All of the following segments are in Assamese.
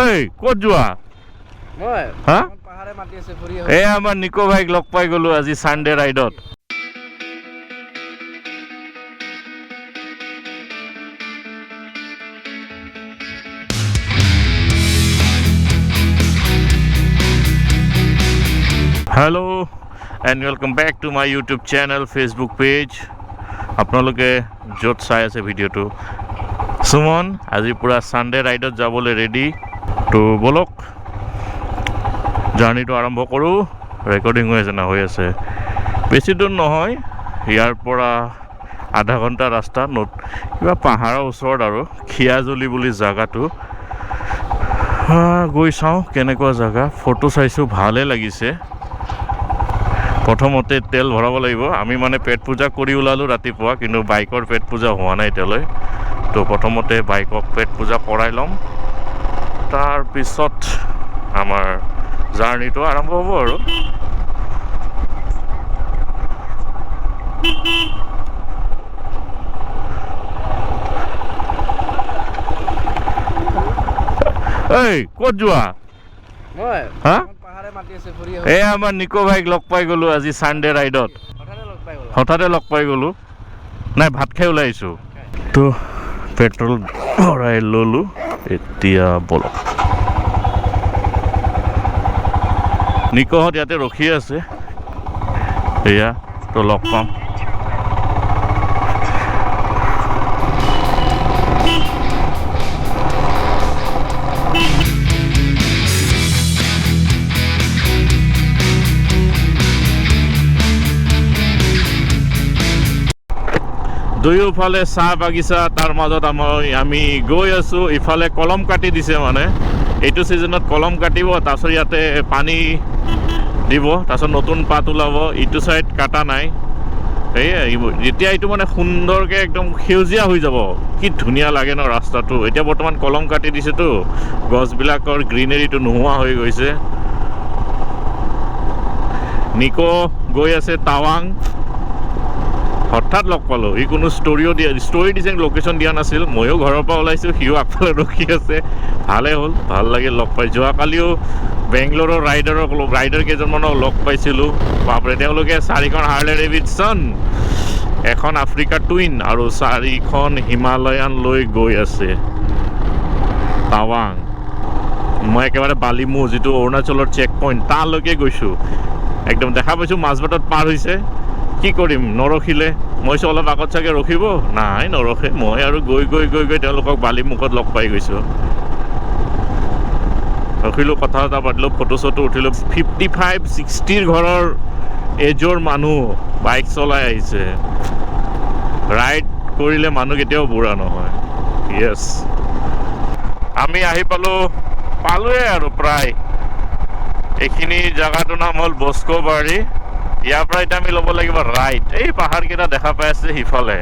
এই ক'ত যোৱা? মই হা? পাহাৰে মাতি আছে ফুৰি। এই আমাৰ নিকো ভাইক লগ পাই গ'লো আজি ছানডে ৰাইডত। Hello and welcome back to my YouTube channel, Facebook page. আপোনালোকে য'ত চাই আছে ভিডিঅ'টো, সুমন আজি পূৰা ছানডে ৰাইডত যাবলৈ ৰেডি। তো ব'লক, জাৰ্ণিটো আৰম্ভ কৰোঁ। ৰেকৰ্ডিং হৈ আছে না? হৈ আছে। বেছি দূৰ নহয়, ইয়াৰ পৰা আধা ঘণ্টা ৰাস্তা। কিবা পাহাৰৰ ওচৰত আৰু খিয়াজুলি বুলি জাগাটো। গৈ চাওঁ কেনেকুৱা জাগা। ফটো চাইছোঁ, ভালেই লাগিছে। প্ৰথমতে তেল ভৰাব লাগিব। আমি মানে পেট পূজা কৰি ওলালোঁ ৰাতিপুৱা, কিন্তু বাইকৰ পেট পূজা হোৱা নাই এতিয়ালৈ। তো প্ৰথমতে বাইকক পেট পূজা কৰাই ল'ম, তাৰপিছত আমাৰ জাৰ্ণিটো আৰম্ভ হ'ব। আৰু এই ক'ত যোৱা? মই হা? পাহাৰে মাতি আছে ফুৰি। এই আমাৰ নিকো ভাইক লগ পাই গ'লো আজি ছানডে ৰাইডত। হঠাতে লগ পাই গ'লা? হঠাতে লগ পাই গ'লো। নাই, ভাত খাই ওলাই আহিছোঁ। তো পেট্ৰল ভৰাই ল'লোঁ, এতিয়া ব'লক। নিকোহঁত ইয়াতে ৰখি আছে, এয়া তো লগ পাম। দুয়োফালে চাহ বাগিচা, তাৰ মাজত আমি গৈ আছোঁ। ইফালে কলম কাটি দিছে, মানে এইটো ছিজনত কলম কাটিব, তাৰপিছত ইয়াতে পানী দিব, তাৰপিছত নতুন পাত ওলাব। ইটো ছাইড কাটা নাই। সেয়াই, যেতিয়া এইটো মানে সুন্দৰকৈ একদম সেউজীয়া হৈ যাব, কি ধুনীয়া লাগে ন ৰাস্তাটো। এতিয়া বৰ্তমান কলম কাটি দিছেতো, গছবিলাকৰ গ্ৰীনেৰীটো নোহোৱা হৈ গৈছে। নিকো গৈ আছে টাৱাং। হঠাৎ লগ পালোঁ। সি কোনো ষ্টৰিও দিয়া, ষ্টৰি দিছে, লোকেশ্যন দিয়া নাছিল। ময়ো ঘৰৰ পৰা ওলাইছোঁ, সিও আগফালে ৰখি আছে। ভালেই হ'ল, ভাল লাগিল লগ পাই। যোৱাকালিও বেংগলোৰৰ ৰাইডাৰ কেইজনমানক লগ পাইছিলোঁ। বাপৰে, তেওঁলোকে চাৰিখন হাৰ্লে ডেভিডছন, এখন আফ্ৰিকা টুইন আৰু চাৰিখন হিমালয়ান লৈ গৈ আছে টাৱাং। মই একেবাৰে বালিমু, যিটো অৰুণাচলৰ চেক পইণ্ট, তালৈকে গৈছোঁ। একদম দেখা পাইছোঁ মাজবাটত পাৰ হৈছে। কি কৰিম, নৰখিলে। মই ভাবিছোঁ অলপ আগত চাগে ৰখিব, নাই নৰখে। মই আৰু গৈ গৈ গৈ গৈ তেওঁলোকক বালিমুখত লগ পাই গৈছোঁ। ৰখিলোঁ, কথা এটা পাতিলোঁ, ফটো চটো উঠিলোঁ। 55-60ৰ ঘৰৰ এজৰ মানুহ বাইক চলাই আহিছে। ৰাইড কৰিলে মানুহ কেতিয়াও বুঢ়া নহয়। য়েছ, আমি আহি পালোঁ, পালোঁৱে আৰু প্ৰায়। এইখিনি জেগাটোৰ নাম হ'ল বস্কোবাৰী। ইয়াৰ পৰা এতিয়া আমি ল'ব লাগিব ৰাইট। এই পাহাৰকেইটা দেখা পাই আছে সিফালে।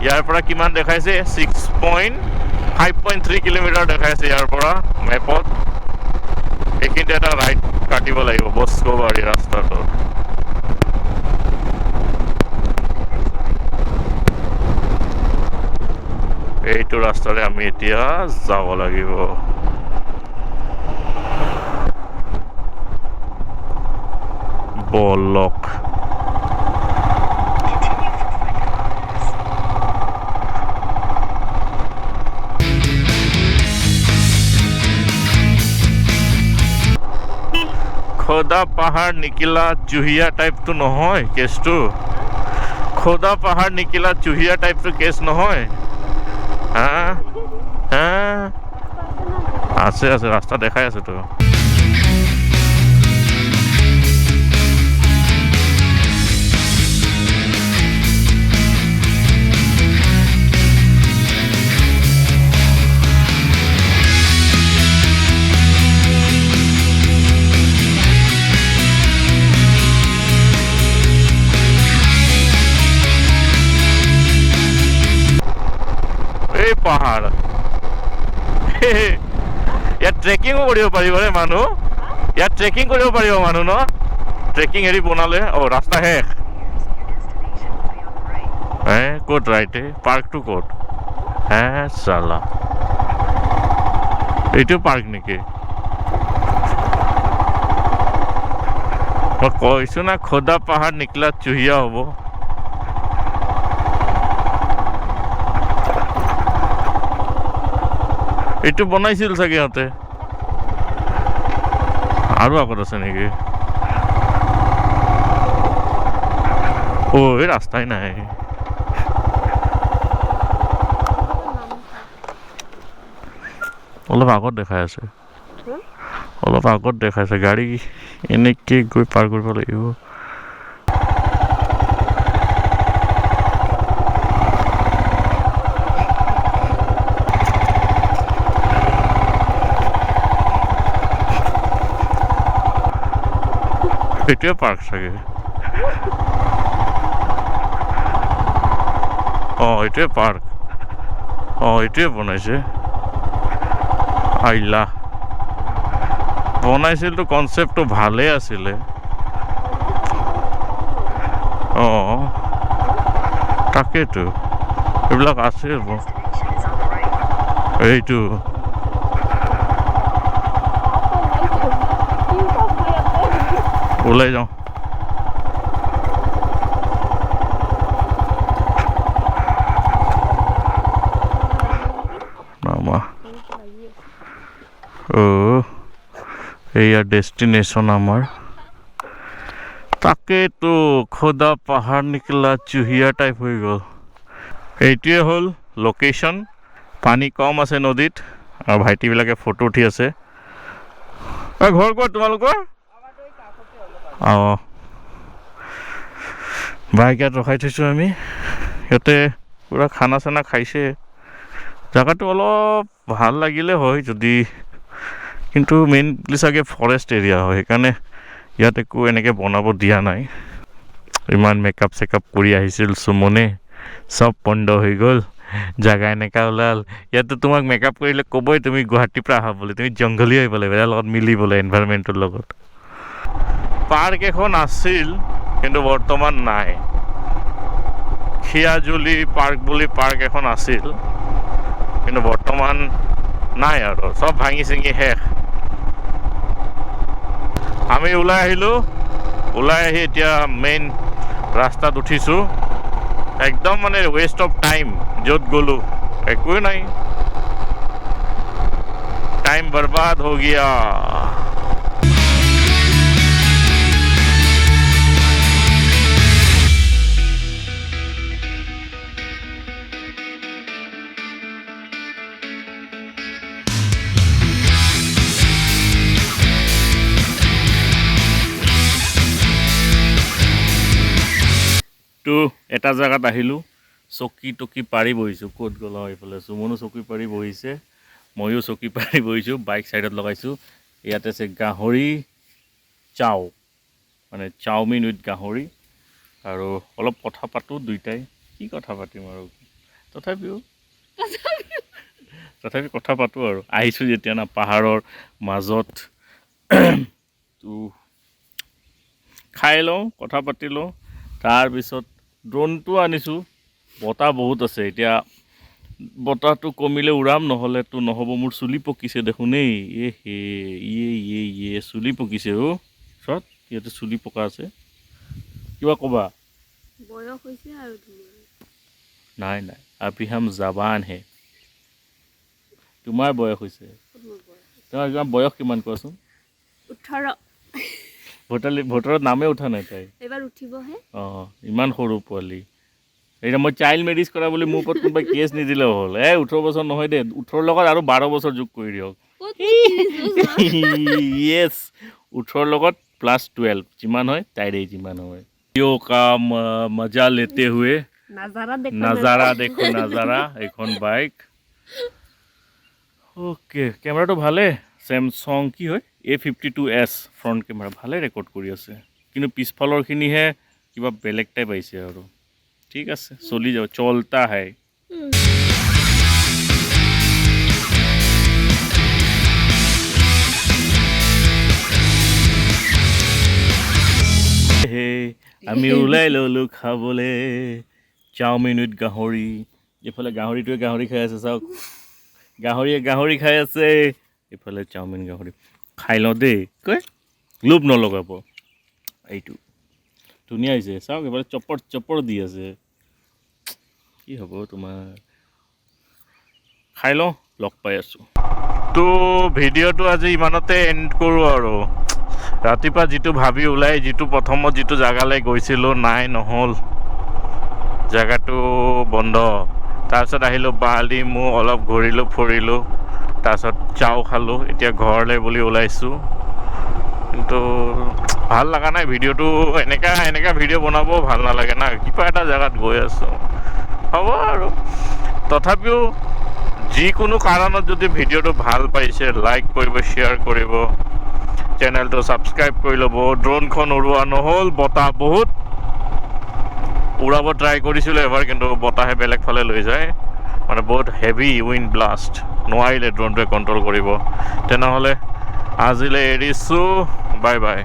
ইয়াৰ পৰা কিমান দেখাইছে? 6.5.3 কিলোমিটাৰ দেখাইছে ইয়াৰ পৰা মেপত। এইখিনিতে এটা ৰাইট কাটিব লাগিব বস্কোবাৰী ৰাস্তাটোত। এইটো ৰাস্তাৰে আমি এতিয়া যাব লাগিব। বলক। খোদা পাহাৰ নিকিলা চুহিয়া টাইপটো নহয় কেছটো। খোদা পাহাৰ নিকিলা চুহিয়া টাইপটো কেছ নহয়। হা হা, আছে আছে, ৰাস্তা দেখাই আছে তো। এই পাহাৰ, ইয়াত ট্ৰেকিঙো কৰিব পাৰিব ৰে মানুহ। ইয়াত ট্ৰেকিং কৰিব পাৰিব মানুহ ন? ট্ৰেকিং হেৰি বনালে। অ' ৰাস্তা শেষ। হে, ক'ত ৰাইটে? পাৰ্কটো ক'ত? হে চালা। এইটো পাৰ্ক নেকি? মই কৈছো না, খোদা পাহাৰ নিকলা চুহিয়া হ'ব। এইটো বনাইছিল চাগে সিহঁতে। আৰু আগত আছে নেকি? অ' এই ৰাস্তাই নাই। অলপ আগত দেখাই আছে, অলপ আগত দেখাইছে। গাড়ী এনেকে গৈ পাৰ কৰিব লাগিব। এইটোৱে পাৰ্ক চাগে। অঁ, এইটোৱে পাৰ্ক। অঁ, এইটোৱে বনাইছে। আইলা বনাইছিলতো, কনচেপ্টটো ভালেই আছিলে। অঁ, তাকেইতো, এইবিলাক আছে। এইটো ওলাই যাওঁ। নামা। অ' এইয়া ডেষ্টিনেশ্যন আমাৰ। তাকেইতো, খোদা পাহাৰ নিকলা চুহিয়া টাইপ হৈ গ'ল। এইটোৱে হ'ল লোকেশ্যন। পানী কম আছে নদীত আৰু ভাইটিবিলাকে ফটো উঠি আছে। ঘৰ ক'ত তোমালোকৰ? অঁ, বাইক ইয়াত ৰখাই থৈছোঁ আমি। সিহঁতে পূৰা খানা চানা খাইছে। জেগাটো অলপ ভাল লাগিলে হয় যদি, কিন্তু মেইনলি চাগে ফৰেষ্ট এৰিয়া হয়, সেইকাৰণে ইয়াত একো এনেকৈ বনাব দিয়া নাই। ইমান মেকআপ চেকআপ কৰি আহিছিল সুমনে, চব পণ্ড হৈ গ'ল। জেগা এনেকুৱা ওলাল। ইয়াততো তোমাক মেকআপ কৰিলে ক'বই তুমি গুৱাহাটীৰ পৰা আহা বুলি, তুমি জংঘলী আহিব লাগিব ইয়াৰ লগত মিলিবলৈ, এনভাইৰমেণ্টটোৰ লগত। পাৰ্ক এখন আছিল কিন্তু বৰ্তমান নাই। খিয়াজুলি পাৰ্ক বুলি পাৰ্ক এখন আছিল কিন্তু বৰ্তমান নাই আৰু, চব ভাঙি চিঙি শেষ। আমি ওলাই আহিলোঁ, ওলাই আহি এতিয়া মেইন ৰাস্তাত উঠিছোঁ। একদম মানে ৱেষ্ট অফ টাইম, য'ত গ'লোঁ একোৱে নাই, টাইম বৰবাদ হৈ গিয়া। তো এটা জেগাত আহিলোঁ, চকী টকী পাৰি বহিছোঁ। ক'ত গ'ল এইফালে সুমনো চকী পাৰি বহিছে, ময়ো চকী পাৰি বহিছোঁ, বাইক ছাইডত লগাইছোঁ। ইয়াতে আছে গাহৰি চাও, মানে চাওমিন উইথ গাহৰি। আৰু অলপ কথা পাতোঁ দুইটাই, কি কথা পাতিম আৰু, তথাপিও তথাপি কথা পাতোঁ আৰু। আহিছোঁ যেতিয়া না পাহাৰৰ মাজত, তো খাই লওঁ, কথা পাতি লওঁ। তাৰপিছত ড্ৰোনটো আনিছোঁ, বতাহ বহুত আছে এতিয়া, বতাহটো কমিলে উৰাম, নহ'লেতো নহ'ব। মোৰ চুলি পকিছে দেখোন এই, এ হে, ইয়ে ইয়ে ইয়ে চুলি পকিছে অ'। চত ইয়াতে চুলি পকা আছে। কিবা ক'বা? বয়স হৈছে আৰু তোমাৰ। নাই নাই, আভি হাম জাবান হে। তোমাৰ বয়স হৈছে? তোমাৰ কিমান বয়স কিমান কোৱাচোন? 18। ভোটাৰত নামেই উঠা নাই তাই। এইবাৰ উঠিবহে। অঁ, ইমান সৰু পোৱালি। এতিয়া মই চাইল্ড মেৰিজ কৰা বুলি মোৰ ওপৰত কোনোবাই কেছ নিদিলেও হ'ল। এই 18 বছৰ নহয় দে, 18 লগত আৰু 12 বছৰ যোগ কৰি দিয়ক। য়েছ, 18 লগত প্লাছ 12 যিমান হয় তাইৰে যিমান হয়। ইয়ো কা মজা লেতে হুৱে নাজাৰা দেখো নাজাৰা। এইখন বাইক। অ'কে, কেমেৰাটো ভালে, চেমচং কি হয় A52s front camera ভালে ৰেকৰ্ড কৰি আছে, কিন্তু পিছফালৰখিনিহে কিবা বেলেগ টাইপ আহিছে আৰু। ঠিক আছে, চলি যাব, চলতা হে। হে, আমি ওলাই ল'লোঁ খাবলৈ চাওমিন উইথ গাহৰি। এইফালে গাহৰিটোৱে গাহৰি খাই আছে, চাওক, গাহৰিয়ে গাহৰি খাই আছে। ইফালে চাওমিন গাহৰি। খাই লওঁ দেই, কৈ লোভ নলগাব। এইটো ধুনীয়া হৈছে, চাওক। এইফালে চপৰ চপৰ দি আছে। কি হ'ব তোমাৰ? খাই লওঁ, লগ পাই আছোঁ। তো ভিডিঅ'টো আজি ইমানতে এণ্ড কৰোঁ আৰু। ৰাতিপুৱা যিটো ভাবি ওলাই, যিটো প্ৰথমত যিটো জেগালৈ গৈছিলোঁ, নাই, নহ'ল, জেগাটো বন্ধ। তাৰপিছত আহিলোঁ বালিমু, অলপ ঘূৰিলোঁ ফুৰিলোঁ, তাৰপিছত চাও খালোঁ। এতিয়া ঘৰলৈ বুলি ওলাইছোঁ, কিন্তু ভাল লগা নাই ভিডিঅ'টো। এনেকা এনেকা ভিডিঅ' বনাব ভাল নালাগে না, কিবা এটা জেগাত গৈ আছোঁ। হ'ব আৰু, তথাপিও যিকোনো কাৰণত যদি ভিডিঅ'টো ভাল পাইছে, লাইক কৰিব, শ্বেয়াৰ কৰিব, চেনেলটো ছাবস্ক্ৰাইব কৰি ল'ব। ড্ৰোনখন উৰোৱা নহ'ল, বতাহ বহুত। উৰাব ট্ৰাই কৰিছিলোঁ এবাৰ, কিন্তু বতাহে বেলেগ ফালে লৈ যায়। মানে বহুত হেভি উইণ্ড ব্লাষ্ট, নোৱাৰিলে ড্ৰোনটোৱে কণ্ট্ৰল কৰিব। তেনেহ'লে আজিলৈ এৰিছোঁ, বাই বাই।